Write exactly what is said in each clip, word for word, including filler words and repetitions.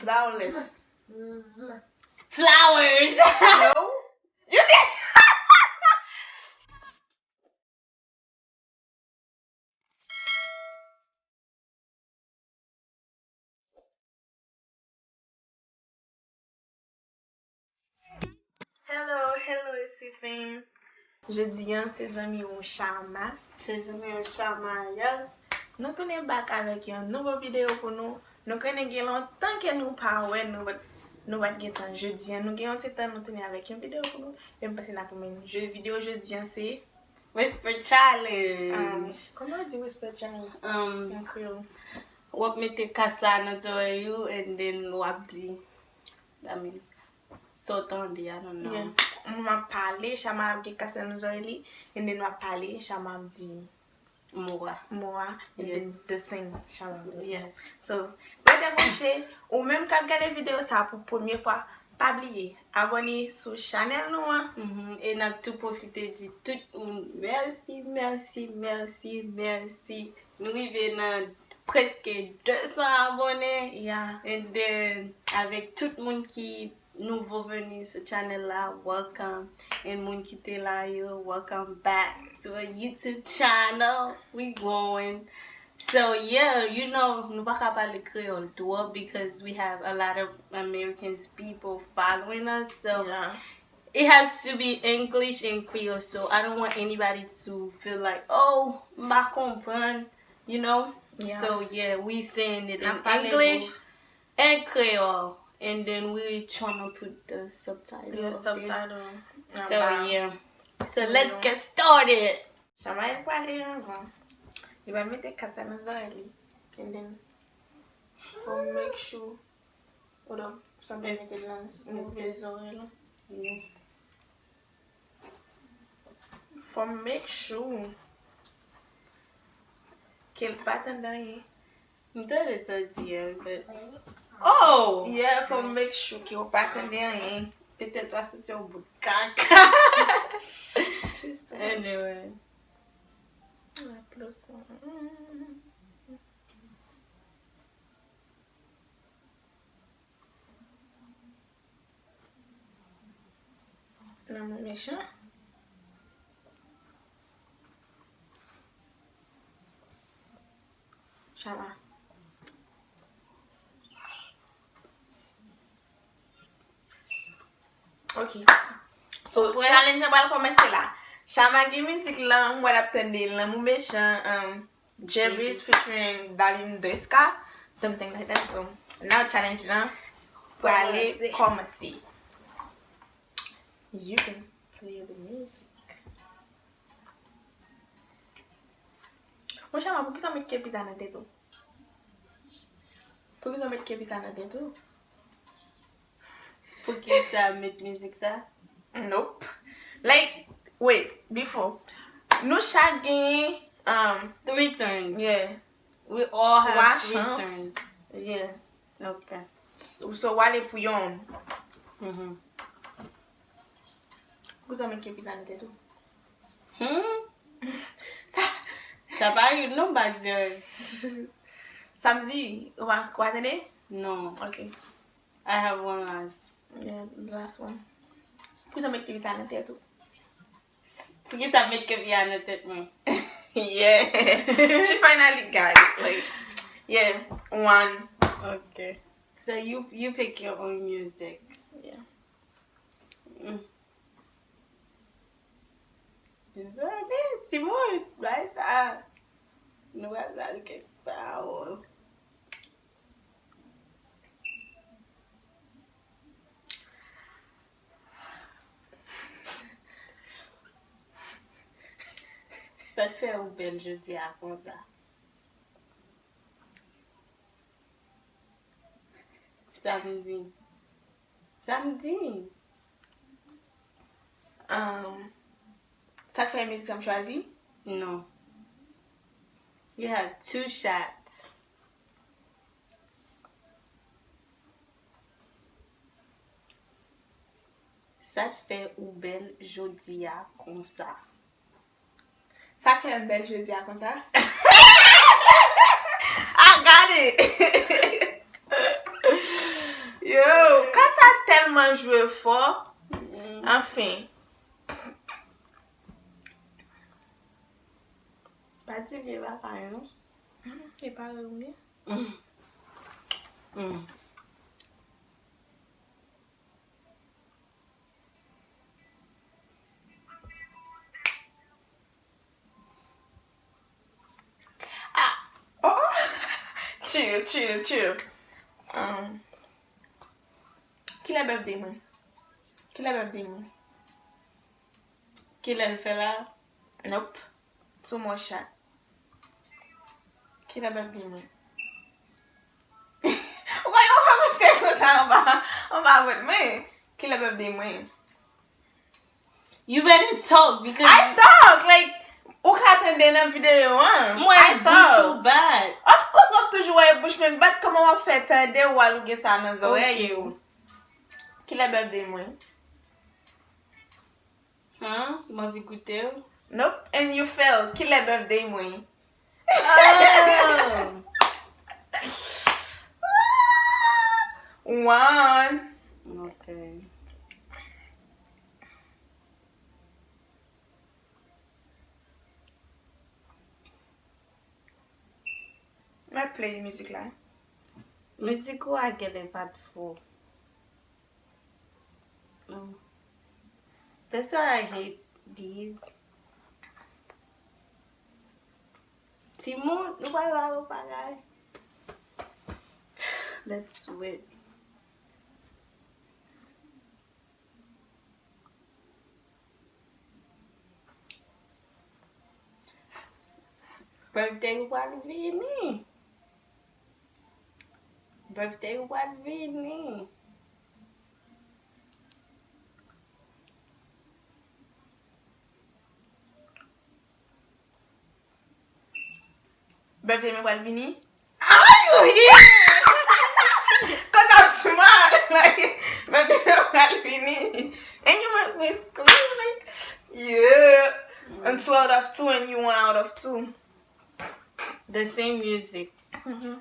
Flawless. Flowers. No. You did. Hello, hello, Esifin. Jodi an, se zanmi ou Shama. Se zanmi ou Shama, yeah. Nou tounen back avèk yon nouvo videyo pou nou. Nou konnen gen lontan ke nou pa wè, nou, nou pa t gen tan. Jodi an, nou gen yon ti tan, nou tounen avèk yon videyo pou nou. E m panse n ap renmen. Je, videyo jodi an, se Whisper Challenge. Um, kòman yo di Whisper Challenge? Um, an kreyòl. W ap mete kas la nan zòrèy ou, and then w ap di, I mean, sa w tande, I don't know. Yeah. Mwen m ap pale, Shama ap gen kas la nan zòrèy li, and then w ap pale, Shama ap di mo a. Mo a, and then the same, Shama ap di. Yes. So, rete branche, ou menm k ap gade videyo sa pou premye fwa, pa bliye abòne sou chanèl nou an. Mhm. E n ap tou pwofite di tout moun mèsi, mèsi, mèsi, mèsi. Nou rive nan prèske de san abòne. Yeah. And then, avèk tout moun ki nouvo veni sou chanèl la, welcome. And moun ki te la yo, welcome back to our YouTube channel. We growing. So, yeah, you know, nou pa ka pale kreyòl twòp because we have a lot of Americans people following us. So, yeah. It has to be English and Creole, so I don't want anybody to feel like, "Oh, m pa konprann," you know? Yeah. So, yeah, we saying it in English and Creole, and then we tryna put the subtitle up there. Yeah, subtitle. So, yeah. So, let's get started. Shama el pwale anvan. Li pral mete kas la nan zòrèy li. And then, fò make sure. Hold on. Sa m mete l nan move zòrèy la. Yeah. Fò m make sure ke l pa tande anyen. M tande sa w di a, but, oh! Yeah, fò m make sure ke w pa tande anyen. Petèt w a santi yon bout kaka. Just anyway. La plis. Lanmou mechan. Shama. Ok. So, challenge lan pral kòmanse la. Shama gen mizik lan, m wè l ap tande Lanmou Mechan, um, Jebreeze featuring Darline Desca, something like that. So, now challenge lan prale kòmanse. You can play the music. Monchè, poukisa w met kepi sa nan tèt ou? Poukisa w met kepi sa nan tèt ou? Poukisa m met mizik sa? Nope. Like, wait, before. Nou chak genyen, um, three turns. Yeah. We all have three turns. Yeah. Ok. So, w ale pou yon. Mhm. Poukisa w met kepi sa nan tèt ou? Hmm? Sa, sa pa youn non, m pa di anyen. Sa m di, ou pa, ou pa tande? Non. Ok. I have one last. Yeah, the last one. Poukisa w met kepi sa nan tèt ou? Poukisa w met kepi a nan tèt mwen? Yeah. She finally got it. Like, yeah, one. Ok. So you, you pick your own music. Yeah. Mm. Dézole, timoun, bay sa. Nou pral ba l kèk pawòl. Sa k fè ou bèl jodi a konsa? Samdi. Samdi. Um, sa k fè mizik sa m chwazi? Non. You have two shots. Sa k fè ou bèl jodi a konsa? Sa k fè m bèl jodi a konsa? I got it! Tèlman jwe fò. Anfen. Pa di vye bagay, non. Hmm, e pa rele m byen. Hmm. Hmm. Ah! Oh! Chill, chill, chill. Um, kilè birthday mwen? Kilè birthday mwen? Kilè l fè la? Nope. Two more shot. Kilè birthday mwen? Ou pa, ou pa panse konsa anba, anba vant mwen. Kilè birthday mwen? You better talk because I talk, like, ou ka tande nan videyo an. Mwen I bouch talk. Ou bat. Of course, w ap toujou wè bouch mwen bat. Kòman w ap fè tande w al ou gen sa nan zòrèy ou? Kilè birthday mwen? Huh? M anvi goute w. Nope, and you fail. Kilè birthday mwen? Oh. One. Ok. Mwen play mizik la. Mizik ou a genlè pa t fò. Oh. That's why I hate these. Timoun, nou pral ba yo bagay. Let's do it. Birthday ou pral vini. Birthday ou pral vini. Birthday mwen pral vini. Are you here? 'Cause I'm smart. Like, birthday mwen pral vini. And you make me scream, like, yeah. And two out of two and you one out of two. The same music. Mm-hmm.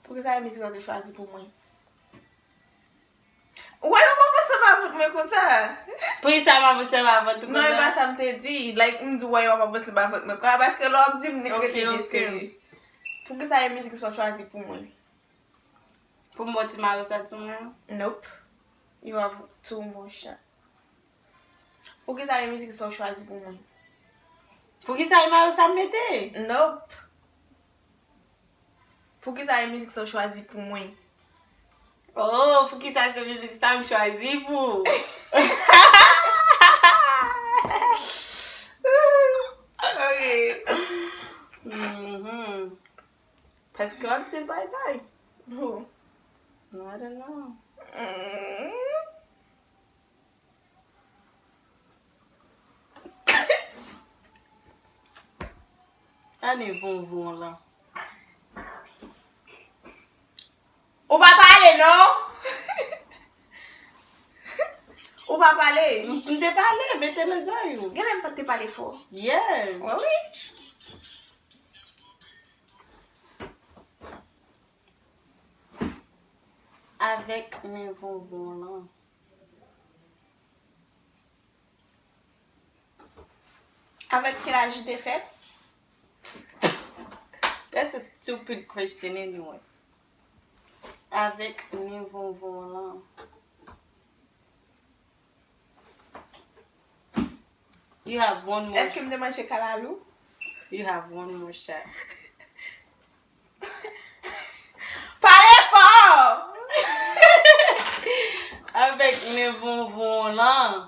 Poukisa e mizik sa w te chwazi pou mwen? Why w ap avanse pa vant mwen konsa? Poukisa m avanse pa vant ou konsa? Non, e pa sa m te di. Like, m di why w ap avanse pa vant mwen konsa. Paske lè w ap di m nik rete byen serye. Poukisa e mizik sa w chwazi pou mwen? Pou m ba w ti mare sa tou mwen? Nope. You have two more shots. Poukisa e mizik sa w chwazi pou mwen? Poukisa e mayo sa m mete? Nope. Poukisa e mizik sa w chwazi pou mwen? Oh, poukisa se mizik sa m chwazi pou ou? Ok. Mhm. Paske w ap di l bye bye. Who? I don't know. Mm. Ane vonvon lan. Ou pa pale, non? Ou pa pale? M, m te pale, mete men zòrèy ou. Genlè m pa te pale fò. Yeah. Wè wi. Avèk men vonvon lan. Avèk ki laj li te fèt? That's a stupid question anyway. Avèk men vonvon lan. You have one more. Èske m te manje kalalou? You have one more shot. Pale fò! Avèk men vonvon lan.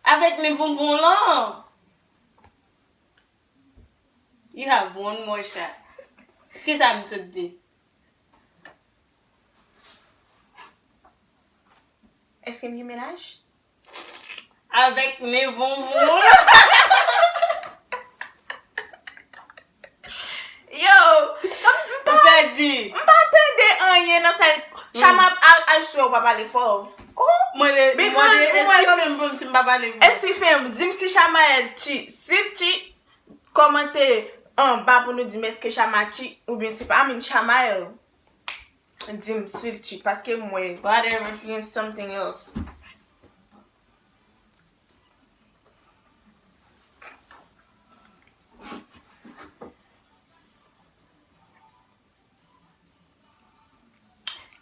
Avèk men vonvon lan. You have one more shot. Kisa m t ap di? Èske m gen mennaj? Avèk men vonvon. Yo, kòm m pa, ou pèdi. M pa tande anyen nan sa. Chama, I, I swear, ou pa pale fò. Oh, Mwen de, mwen de, Esifem pou m si m pa pale vre. Esifem, di m si Shamael cheat. Si l cheat, kòmante anba pou nou di m èske Shama cheat oubyen se pa, I mean, Shamael. Di m si l cheat, paske m wè. Whatever, doing something else.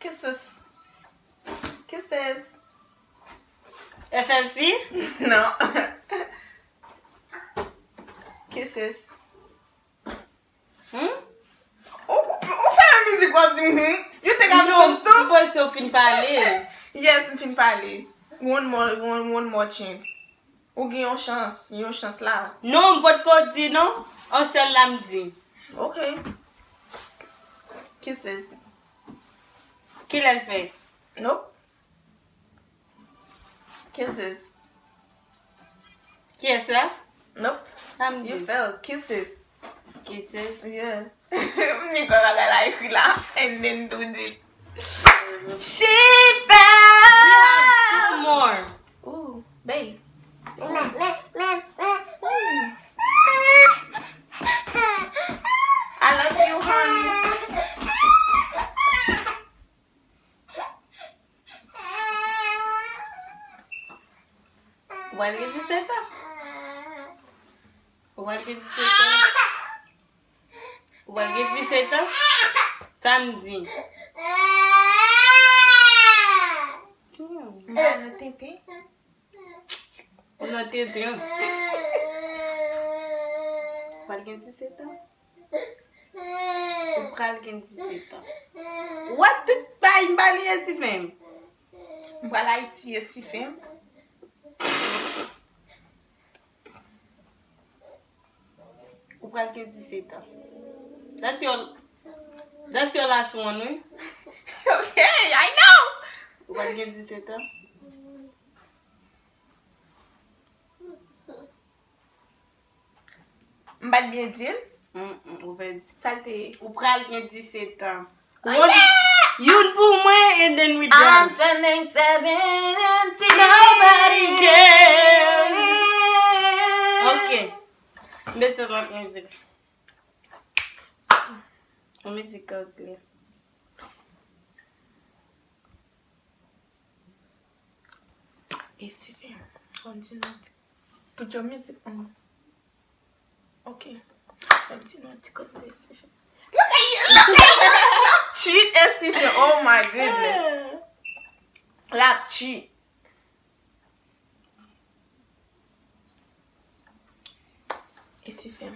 Kisses. Kisses. F L C? Non. Kisses. Hmm? Ou, ou, ou fè yon mizik w ap di m, hmm? You think I'm dumb still? Non, m panse w fin pale. Yes, m fin pale. One more, one, one more chance. Ou gen yon chans, yon chans la. Non, m potko di non. On sèl la m di. Ok. Kisses. Kilè l fè? Nope. Kisses. Kiyès la? Nope. Sa m di. You fail. Kisses. Kisses. Yeah. M di kwè bagay la ekri la. And then do di. She fell. We have two more. Ooh, babe. I love you, honey. Ou pral gen disèt an. Ou pral gen disèt an. Ou pral gen disèt an. Sa m di. Ou nan tenten. Ou nan tenten. Ou pral gen disèt an. Ou pral gen disèt an. What the bay m pa li Esifem. M pral Ayiti Esifem. Ou pral gen disèt an. That's your, that's your last one, wi. Ok, I know. Ou pral gen disèt an. M pa t byen di l? Mm, mm, ou pèdi. Sa l te ye? Ou pral gen disèt an. One, youn pou mwen, and then we done. I'm turning seventeen. Nobody cares. Ok. M bezwen lòt mizik. Yon mizik anglè. Esifem. Kontinye. Tout yon mizik anglè. Ok. Yon ti non ti kote Esifem. Look at you, look at you, look, look, cheat Esifem. Oh my goodness. L ap cheat. Esifem.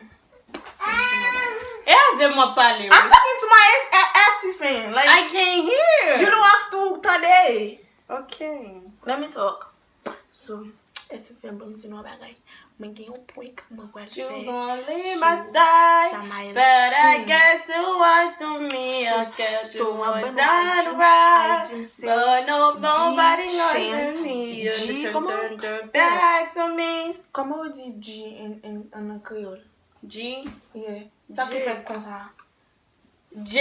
E avè m w ap pale, wi. I'm talking to my S-, a-, Esifem. Like, I can't hear. You don't have to tande. Ok. Let me talk. So, Esifem, ban m di nou yon bagay. Mwen gen yon prank mwen pral fè sou Shamael soon. Soon. So, m ap ban nou I G m, I G m se G, kòman, kòman yo di G en, en, en, an kreyòl? G? Yeah. Sa ki fèt konsa? J,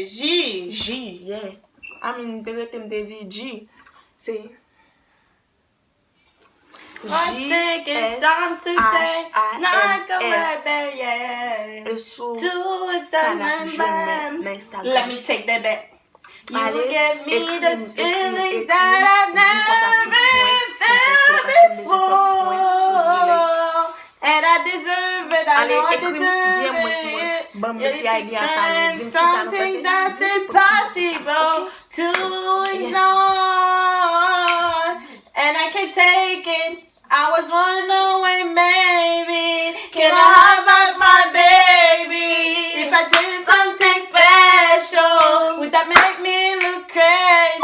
J. J, yeah. I mean, m te rete, m te di G. Se J S H I M. E sou sa n ap jwenn mwen nan Instagram. Ale, ekri m, ekri m, ekri m, di m konsa ki prank mwen fè sou li, paske m bezwen fè prank sou li, like. Ale, ekri m, D M mwen, timoun. Ban m mete idea pa nou. Di m kisa nou panse. Di m ki prank nou fè sa, ok? And I can't take it. I was wondering, maybe, can I have back my baby? If I did something special, would that make me look crazy?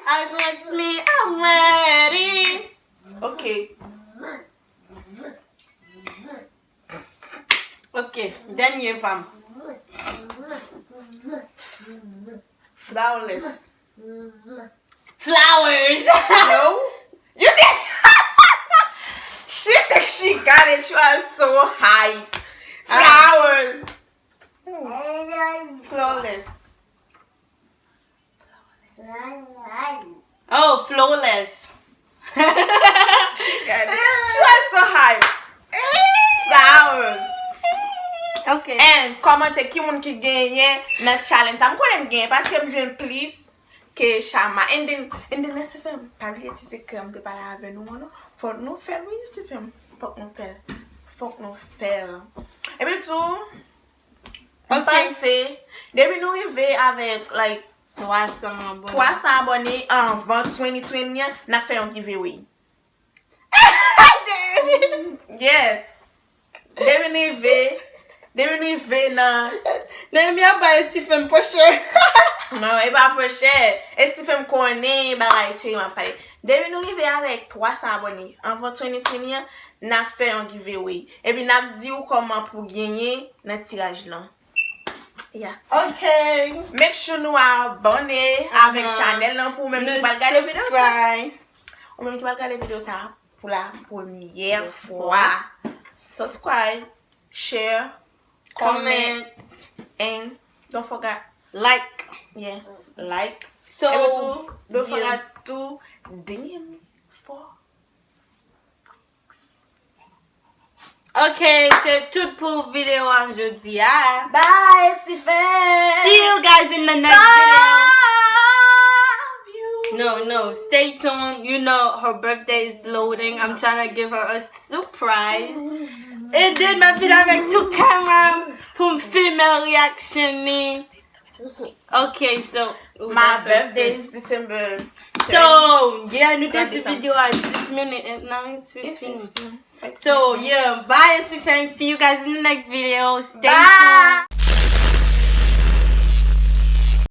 I guess me, I'm ready. Ok. Ok, dènye pa m. Flawless. Flowers. No. You think she think she got it? She was so high. Flowers. Flawless. Oh, flawless. She was so hype. Flowers. Ok. And kòmante ki moun ki genyen nan challenge sa. M konnen m genyen paske m jwenn plis ke Shama. And then, and then, S F M, pa bliye ti sekrè m te pale avè nou an, non. Fòk nou fè l, wi, S F M. Fòk nou fè l. Fòk nou fè l. Epi tou, m Ok. panse, depi nou rive avèk, like, twa san abòne. twa san abòne anvan twenty twenty an, n ap fè yon giveaway. Yes. Depi nou rive, depi nou rive nan Nehemia bay S F M pressure. Non, e pa pressure. S F M konnen bagay serye m ap pale. Depi nou rive avèk twa san abòne anvan twenty twenty an, n ap fè yon giveaway. Epi n ap di w kòman pou genyen nan tiraj lan. Yeah. Ok. Make sure nou abòne avèk Aha. Channel lan pou ou menm ki Nou pral gade videyo sa. Subscribe. Ou menm ki pral gade videyo sa pou la premyè Fwa. fwa. Subscribe, share, Comment. Comment, and don't forget, Like. Yeah, like. So, Epi tou, don't yeah. Forget to D M me for. Ok, se tout pou videyo an jodi a. Bye, S F M. See you guys in the next video. Love you. No, no, stay tuned. You know her birthday is loading. I'm trying to give her a surprise. And then m ap vin avèk two camera pou m filme reaction ni. Ok, so ooh, My that's so birthday soon. Is December. So, yeah, nou te di December. Video a dis minutes and now it's It's fifteen. fifteen. So, yeah, bye S F M. See you guys in the next video. Stay Bye. Tuned.